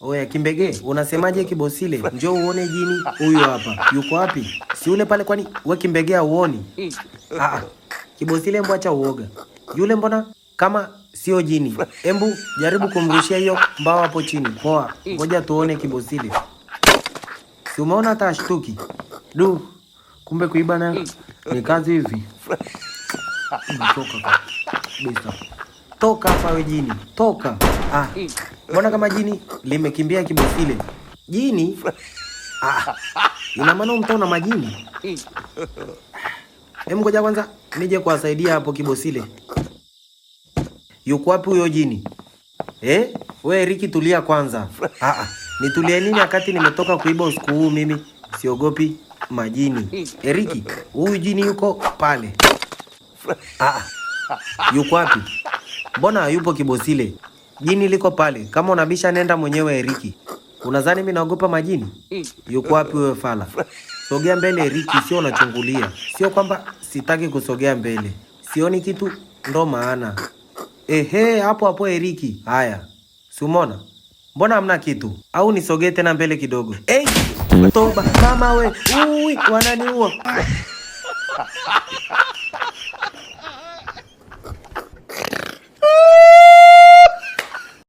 Oya Kimbege, unasemaje Kibosile? Njoo uone jini huyu hapa. Yuko wapi? Si yule pale kwani we Kimbege hauoni? Ah, Kibosile embu acha uoga. Yule mbona kama sio jini. Embu jaribu kumrushia hiyo mbao hapo chini. Poa, ngoja tuone Kibosile. Si umeona hata ashtuki. Du, kumbe kuiba na ni kazi hivi. Nimechoka kabisa. Toka hapa we jini, toka. Ah, mbona kama jini limekimbia Kibosile? Jini? Ah, ina maana mtaa una majini? Hem, ngoja kwanza nije kuwasaidia hapo Kibosile. Yuko wapi huyo jini? Eh? We Eriki tulia kwanza. Ah, ah, nitulie nini wakati nimetoka kuiba usiku huu mimi? Siogopi majini. Eriki, huyu jini yuko pale. Ah, yuko wapi? Mbona hayupo Kibosile? Jini liko pale. Kama unabisha nenda mwenyewe Eriki. Unadhani mimi naogopa majini? Yuko wapi wewe fala? Sogea mbele Eriki, sio unachungulia. Sio kwamba sitaki kusogea mbele. Sioni kitu ndo maana. Ehe, hapo hapo Eriki. Haya. Si umeona? Mbona hamna kitu? Au nisogee tena mbele kidogo? Hey, toba mama we, ui, wananiua.